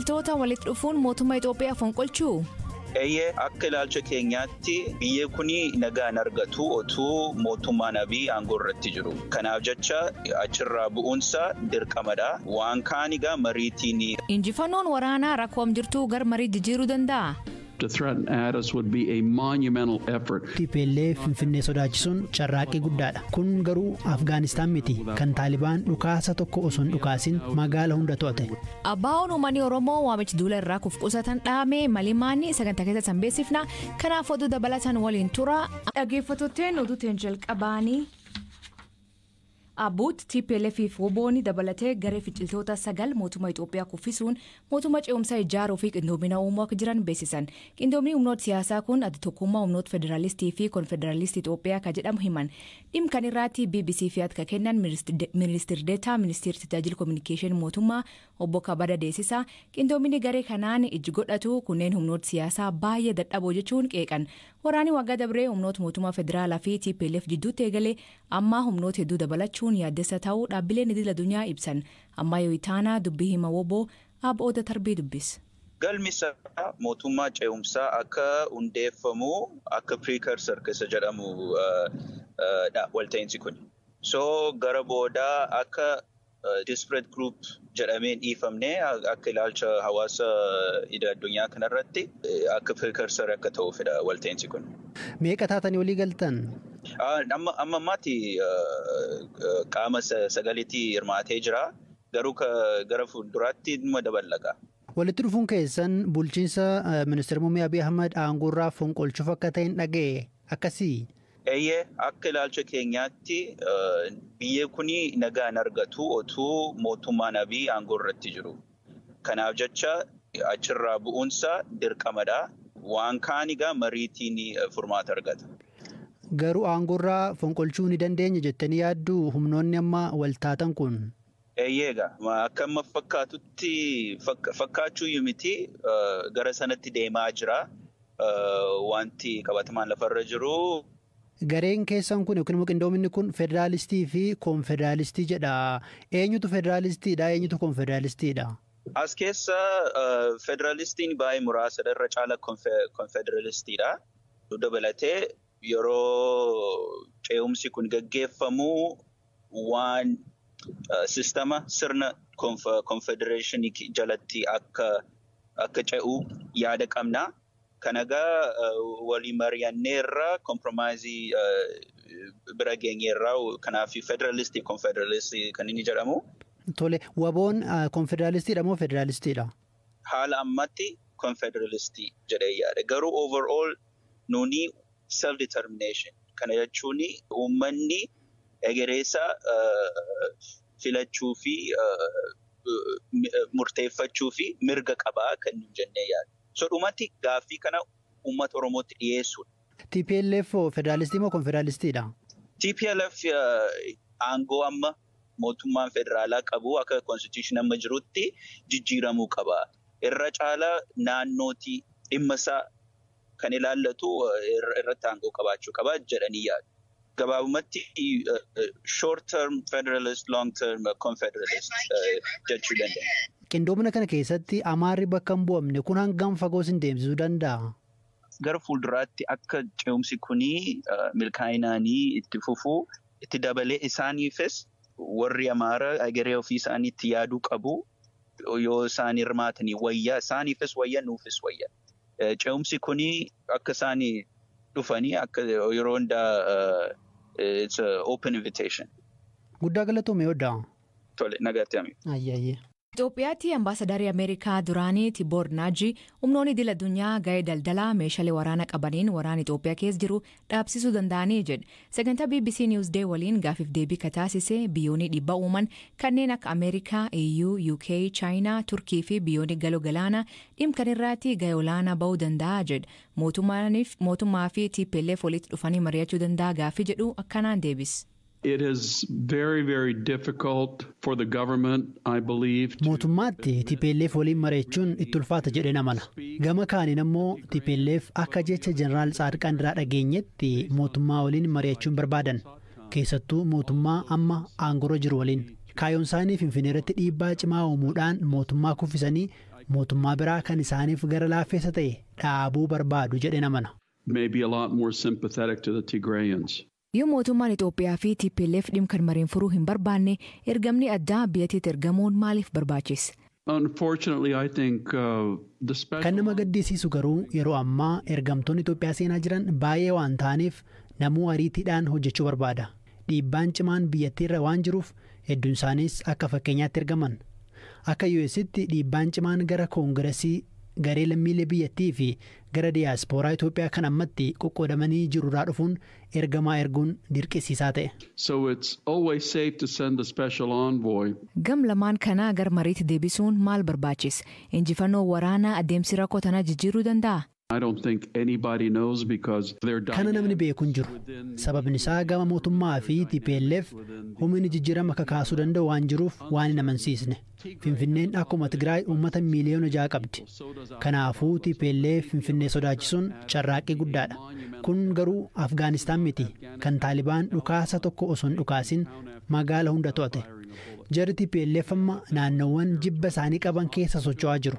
Finciltoota walitti dhufuun mootummaa Itoophiyaa fonqolchuu? Eeyyee, akka ilaalcha keenyaatti biyyi kun nagaan argatu otuu mootummaan Abiy aangoo irratti jiru. Kanaaf jecha achirraa bu'uunsa dirqamadha. Waan kaan egaa mariitiin. Injifannoon waraanaa rakkoo jirtuu gar marii jijjiiruu danda'a? To threaten Addis would be a monumental effort. TPLF Finfinnee sodaachisuun carraaqqii guddaadha. Kun garuu Afgaanistaan miti, kan Taalibaan dhukaasa tokko osoo hin dhukaasin magaala hunda to'ate. Abbaa'oon uummanni Oromoo waamichi duula irraa kuf qusatan dhaame malimaanni sagantaa keessa san beeksifna. Kanaaf oduu dabalatan waliin tura. Dhaggeeffattootni oduutiin jalqabaanii. Abbuut TPLF fi WBO'n dabalatee garee finciltoota sagal mootummaa Itoophiyaa kuffisuun mootummaa ce'umsaa ijaaruu fi qindoomina uumuu akka jiran beeksisan. Qindoomni humnoota siyaasaa kun adda tokkummaa humnoota federaalistii fi konfederaalistii Itoophiyaa kan jedhamu himan. Dhimma kan irratti BBC fi akka kennan ministeer Deetaa Ministeerri Tajaajila Kominikeeshinii Mootummaa Obbo Kabada Deessisaa, qindoomini garee kanaan ijji godhatu kunneen humnoota siyaasaa baay'ee dadhaboo jechuun qeeqan. Waraanni waggaa dabree humnoota mootummaa federaalaa fi TPLF jidduutti eegalee ammaa humnoota hedduu dabalachuun yaaddessa ta'uu dhaabbileen idil addunyaa ibsan. Ammaa yoo itaanaa dubbii hima WBO Abboota Tarbii dubbis. Galmi isaa mootummaa ce'umsaa akka hundeeffamu akka precursor keessa jedhamu dha walta'iinsi kun. So gara boodaa akka disparate group jedhamee dhiifamne, akka ilaalcha hawaasa idil addunyaa kanarratti akka precursor akka ta'uufidha walta'iinsi kun. Meeqa taatanii walii galtan? Amma ammaatti qaama sagaliitti hirmaatee jira. Garuu gara fuulduraatti numa dabalaqa. Walitti dhufuun keessan bulchiinsa ministeera muummee Abiy Ahmad aangoorraa fonqolchuuf akka ta'e hin dhaga'e, akkasii? Eeyyee, akka ilaalcha keenyaatti biyyi kun nagaan argatu otuu mootummaan Abiy aangoo irratti jiru. Kanaaf jecha achirraa bu'uunsa dirqamadha. Waan kaan egaa mariitiin furmaata argata. Garuu aangoorraa fonqolchuu ni dandeenya jettanii yaaddu, humnoonni amma wal taatan kun? Eeyyee, egaa akka amma fakkaatutti, fakkaachuu miti, gara sanatti deemaa jira. Wanti qabatamaan lafarra jiru. Gareen keessan kun yookiin immoo qindoominni kun federaalistii fi koonfederaalistii jedha. Eenyutu federaalistiidha? Eenyutu koonfederaalistiidha? As keessa federaalistiin baay'ee muraasadha, irra caala koonfederaalistiidha. Dabalatee yeroo ce'umsi kun gaggeeffamu waan sistama sirna konfedereeshinii jalatti akka ce'u yaada qabna. Kana egaa walii mari'anneerra, compromise bira geenyeerra. Kanaaf federaalistii konfederaalistii kan inni jedhamu. Tole, WBO'n konfederaalistiidha moo federaalistiidha? Haala ammatti konfederaalistii jedhee yaada. Garuu overall nuni self determination kana jechuun uummanni egereessa filachuu fi murteeffachuu fi mirga qabaa kan nu jennee yaada. So dhumatti gaaffii kana uummata Oromootti dhiyeessuudha. TPLF federaalistii moo konfederaalistiidha? TPLF aangoo amma mootummaan federaalaa qabu akka constitution amma jirutti jijjiiramuu qaba. Irra caalaa naannootii dhimma isaa kan ilaallatu irratti aangoo qabaachuu qaba jedhanii yaadu. Gabaabumatti short term federalist, long term confederalist jechuu dandeenya. Qindoomina kana keessatti Amaarri bakka hin bu'amne kun hangam fagoo sin deemsisuu danda'a? Gara fuulduraatti akka ce'umsi kunii milkaa'inaanii itti fufuu, itti dabalee isaaniifis warri Amaara egeree ofii isaaniitti yaaduu qabu. Yoo isaan hirmaatanii wayyaa, isaaniifis wayya, nuufis wayya. Ce'umsi kunii akka isaan dhufanii akka yeroo hundaa it's a open invitation. Guddaa galatoome, Odaa. Tole, nagaatti hami. Ayyaayye. Itoophiyaatti ambaasadaarii Ameerikaa duraanii Tiboor Naaji humnoonni idil addunyaa ga'ee daldalaa meeshaalee waraanaa qabaniin waraana Itoophiyaa keessa jiru dhaabsisuu danda'anii jedhe. Sagantaa BBC Newsday waliin gaafiif deebii ka taasise, biyyoonni dhiibbaa uuman kanneen akka Ameerikaa, EU, UK, Chaayinaa, Turkii fi biyyoonni galoo galaanaa dhimma kan irratti ga'ee olaanaa ba'uu danda'a jedhe. Mootummaa fi TPLF walitti dhufanii mari'achuu danda'a gaaffii jedhu akkanaan deebise. It is very, very difficult for the government, I believe. Mootummaatti TPLF waliin mari'achuun itti ulfaata jedheen amana. Gama kaaniin ammoo TPLF akka jecha Jeneraal Tsaadqaan irraa dhageenyetti mootummaa waliin mari'achuun barbaadan. Keessattuu mootummaa amma aangorra jiru waliin. Kaayyoon isaanii Finfinnee irratti dhiibbaa cimaa uumuudhaan mootummaa kuffisanii mootummaa biraa kan isaaniif gara laafeessa ta'e dhaabuu barbaadu jedheen amana. May be a lot more sympathetic to the Tigrayans. Yoo mootummaan Itoophiyaa fi TPLF dhimma kan mariin furuu hin barbaanne, ergamni addaa biyyattiitti ergamuun maaliif barbaachise? Unfortunately, I think the special. Kan nama gaddisiisu garuu yeroo ammaa ergamtoonni Itoophiyaa seenaa jiran baay'ee waan ta'aniif namuu ariitiidhaan hojjechuu barbaada. Dhiibbaan cimaan biyyattii irra waan jiruuf hedduun isaaniis akka fakkeenyaatti ergaman. Akka US'tti dhiibbaan cimaan gara Koongiresii, garee lammiilee biyyattii fi gara diyaaspooraa Itoophiyaa kan ammatti qoqqoodamanii jirurraa dhufuun ergamaa erguun dirqisiisaa ta'e. So it's always safe to send the special envoy. Gam lamaan kanaa gar mariitti deebisuun maal barbaachise? Injifannoo waraanaa adeemsi rakkoo tanaa jijjiiruu danda'a? I don't think anybody knows because they're Kana namni beeku hin jiru. Sababni isaa gama mootummaa fi TPLF humni jijjiirama kakaasuu danda'u waan jiruuf waan hin amansiisne. Finfinneen akkuma Tigraay uummata miiliyoona 6 qabdi. Kanaafuu TPLF Finfinnee sodaachisuun carraaqqii guddaadha. Kun garuu Afgaanistaan miti kan Taalibaan dhukaasa tokko osoo hin dhukaasin magaala hunda to'ate. Jarri TPLF amma naannoowwan jibba isaanii qaban keessa socho'aa jiru.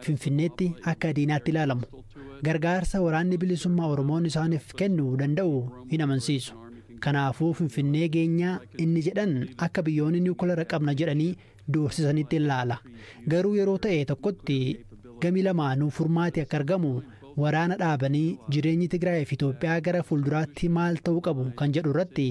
Finfinneetti akka diinaatti ilaalamu. Gargaarsa Waraanni Bilisummaa Oromoon isaaniif kennuu danda'u hin amansiisu. Kanaafuu Finfinnee geenyaa inni jedhan akka biyyoonni niwukileera qabna jedhanii doorsisanitti ilaala. Garuu yeroo ta'e tokkotti gami lamaanuu furmaati akka argamu, waraana dhaabanii jireenyi Tigraay fi Itoophiyaa gara fuulduraatti maal ta'uu qabu kan jedhu irratti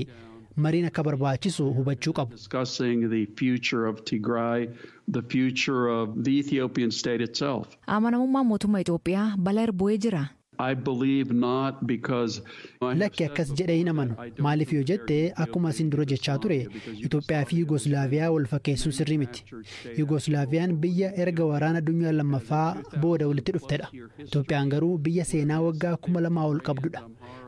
mariin akka barbaachisu hubachuu qabu. Discussing the future of Tigray, the future of the Ethiopian state itself. Amanamummaan mootummaa Itoophiyaa balaa irra bu'ee jira. I believe not because Lakki, akkas jedhee hin amanu. Maaliif yoo jette, akkuma isin dura jechaa ture, Itoophiyaa fi Yugoslaaviyaa wal fakkeessuun sirrii miti. Yugoslaaviyaan biyya erga Waraana Addunyaa Lammaffaa booda walitti dhuftedha. Itoophiyaan garuu biyya seenaa waggaa 2000 ol qabdudha.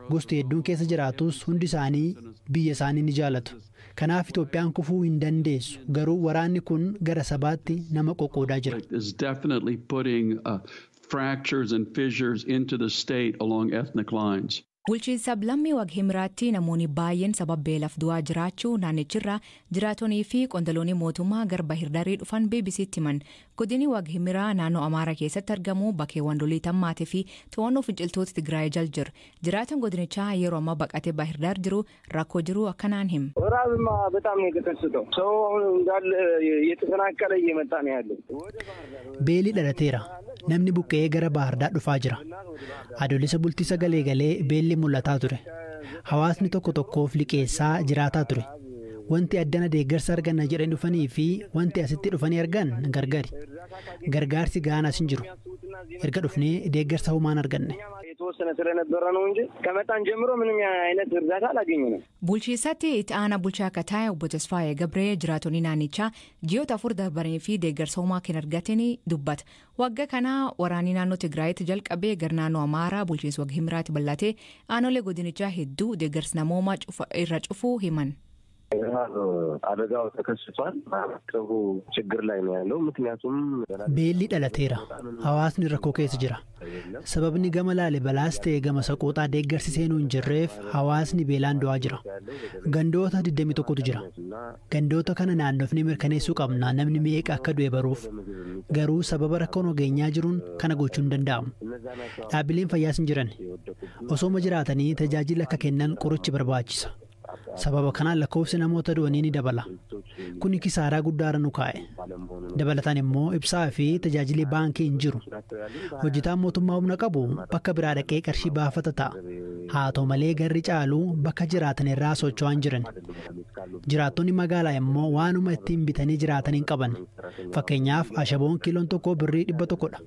Gosti hedduun keessa jiraatus hundi isaanii biyya isaanii ni jaalatu. Kanaaf Itoophiyaan kufuu hin dandeessu. Garuu waraanni kun gara sabaatti nama qoqqoodaa jira. Is definitely putting fractures and fissures into the state along ethnic lines. Bulchiinsa lammii Waghimiraatti namoonni baay'een sababa beelaaf du'aa jiraachuu naannichirraa jiraatonii fi qondaloonni mootummaa gara Bahirdarii dhufan BBC'tti himan. Godinni Waghimiraa naannoo Amaaraa keessatti argamu bakkeewwan lolii tammaatii fi to'annoo finciltoota Tigraay jal jiru. Jiraatan godinichaa yeroo ammaa baqatee Bahirdar jiru rakkoo jiru akkanaan hima. ረሃብማ በጣም ነው የተከሰተው። ሰው አሁን እንዳለ እየተፈናቀለ እየመጣ ነው ያለው። Beelli dhalateera. Namni buqqa'ee gara Baahirdaar dhufaa jira. Adoolessa bultii sagalee galee beelli mul'ataa ture. Hawaasni tokko tokkoof liqeessaa jiraataa ture. Wanti addana deeggarsa arganna jedhanii dhufanii fi wanti asitti dhufanii argan gargari. Gargaarsi gahaan as hin jiru. Erga dhufnee deeggarsa homaan arganne. የተወሰነ ስለነበረ ነው እንጂ ከመጣን ጀምሮ ምንም አይነት እርዳታ አላገኘንም። Bulchiinsatti itti aanaa bulchaa akka ta'e obbo Tasfaayee Gabree jiraatonni naannichaa ji'oota 4 darbanii fi deeggarsa homaa kan argatanii dubbata. Waggaa kana waraanni naannoo Tigraayitti jalqabee gara naannoo Amaaraa bulchiinsa Waghimiraatti bal'atee aanolee godinichaa hedduu deeggarsa namoomaa irra cufuu himan. ረሃብ አደጋው ተከስቷል። ማህበረሰቡ ችግር ላይ ነው ያለው። ምክንያቱም Beelli dhalateera. Hawaasni rakkoo keessa jira. Sababni gama Laalibalaas ta'e gama Saqooxaa deeggarsi seenuu hin jirreef hawaasni beelaan du'aa jira. Gandoota 21tu jira. Gandoota kana naannofnee mirkaneessuu qabna namni meeqa akka du'e baruuf. Garuu sababa rakkoon nageenyaa jiruun kana gochuu hin danda'amu. Dhaabbileen fayyaas hin jiran. Osooma jiraatanii tajaajila akka kennan qorichi barbaachisa. Sababa kanaan lakkoofsi namoota du'anii ni dabala. Kuni kisaaraa guddaarra nu kaa'e. Dabalataan immoo ibsaa fi tajaajilli baankii hin jiru. Hojjetaan mootummaa humna qabu bakka biraa dhaqee qarshii baafata ta'a. Haa ta'u malee garri caalu bakka jiraatan irraa socho'aa hin jiran. Jiraattonni magaalaa immoo waanuma ittiin bitanii jiraatan hin qaban. Fakkeenyaaf, ashaboon kiiloon tokko birrii 100dha.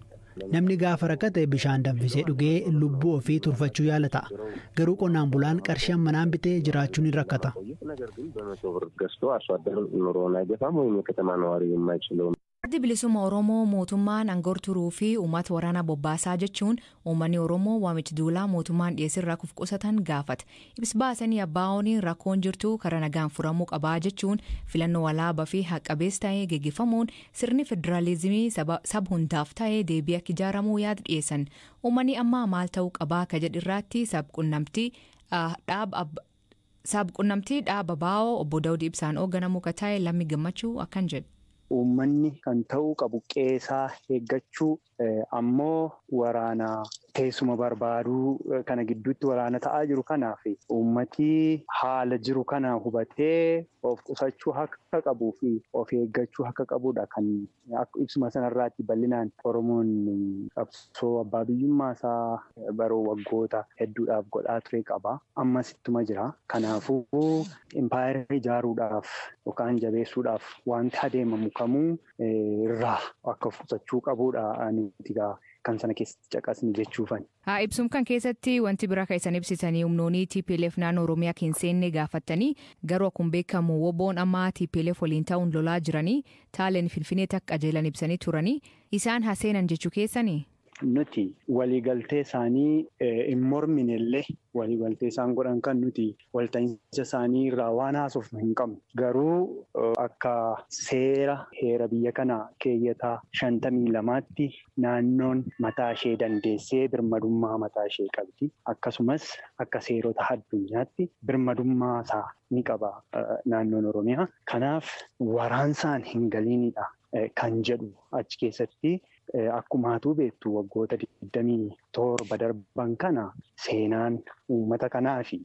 Namni gaafa rakkate bishaan danfisee dhugee lubbuu ofii turfachuu yaala ta'a. Garuu qonnaan bulaan qarshii hammanaan bitee jiraachuun ni rakkata. ነገር ግን በ100 ብር ገዝቶ አርሶ አደር ኑሮውን አይገፋም ወይም የከተማ ነዋሪ የማይችለውን Addi Bilisummaa Oromoo mootummaan aangoo turuu fi uummata waraana bobbaasaa jechuun uummanni Oromoo waamicha duulaa mootummaan dhiyeessirraa kuf qusatan gaafata. Ibsa baasanii abbaa'oon rakkoon jirtu karaa nagaan furamuu qabaa jechuun filannoo walaabaa fi haqa-qabeessa ta'ee geggeeffamuun sirni federaalizimii saba hundaaf ta'ee deebii akka ijaaramuu yaada dhiyeessan. Uummanni ammaa maal ta'uu qabaa ka jedhu irratti sabquunnamtii dhaab Sabquunnamtii dhaaba BAO obbo Daawud Ibsaan hoogganamuu akka ta'e Lammii Gammachuu akkan jedhe. Uummanni kan ta'uu qabu qeesaa eeggachuu ammoo waraana teessuma barbaaduu kana gidduutti waraana ta'aa jiru kanaaf uummati haala jiru kana hubatee of qusachuu akka qabuu fi of eeggachuu akka qabudha kan ibsuma sanarraatti bal'inaan Oromoon qabsoo abbaa biyyummaa isaa baroo waggoota hedduudhaaf godhaa ture qaba. Ammas ittuma jira. Kanaafuu impaayera ijaaruudhaaf yookaan jabeessuudhaaf wanti adeemamu kamuu irraa akka of qusachuu qabudha nuti kan sana keessatti caqasni jechuufan. Haa ibsuun kan keessatti wanti biraa kan isaan ibsitanii humnoonni TPLF naannoo Oromiyaa hin seenne gaafatanii garuu akkuma beekamu WBO'n amma TPLF waliin ta'uun lolaa jiranii taaleen Finfinnee takka qajeelan ibsanii turanii isaan haa seenan jechuu keessanii. Nuti waliigaltee isaanii hin mormine illee waliigaltee isaan godhan kan nuti walta'iinsa isaanii irraa waan haasofnu hin qabnu. Garuu akka seera heera biyya kanaa keeyyataa 52tti naannoon mataa ishee dandeessee birmadummaa mataa ishee qabdi. Akkasumas akka seerota addunyaatti birmadummaa isaa ni qaba naannoon Oromiyaa. Kanaaf waraansaan hin galiinidha kan jedhu achi keessatti. Akkumaatuu beektu waggoota 27 darban kana seenaan uummata kanaa fi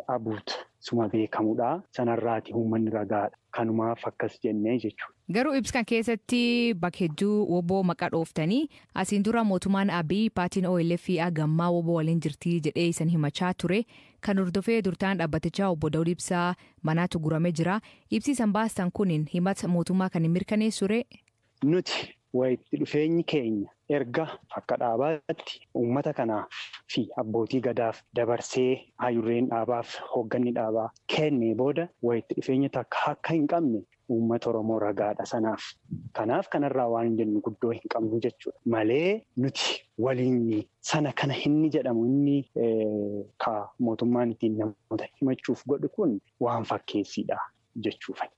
abuut suma beekamudha. Sanarraati uummanni ragaadha. Kanumaaf akkas jennee jechuudha. Garuu ibsa kan keessatti bakka hedduu WBO maqaa dhooftanii asiin dura mootummaan Abiy paartiin OLF gammaa WBO waliin jirti jedhee isan himachaa ture. Kan hordofee durtaan dhaabbatichaa obbo Daawud Ibsaa manaatu guramee jira. Ibsi isan baastan kun himata mootummaa kan hin mirkaneessure. Nuti wayitti dhufeenyi keenya erga akka dhaabaatti uummata kanaa fi abbootii gadaaf dabarsee hayyurreen dhaabaaf hoogganni dhaabaa kennee booda wayitti dhufeenya takka akka hin qabne uummata Oromoo ragaadha sanaaf. Kanaaf kanarraa waan jennu guddoo hin qabnu jechuudha. Malee nuti waliin sana kana inni jedhamu inni ka mootummaan ittiin namoota himachuuf godhu kun waan fakkeessiidha jechuudha.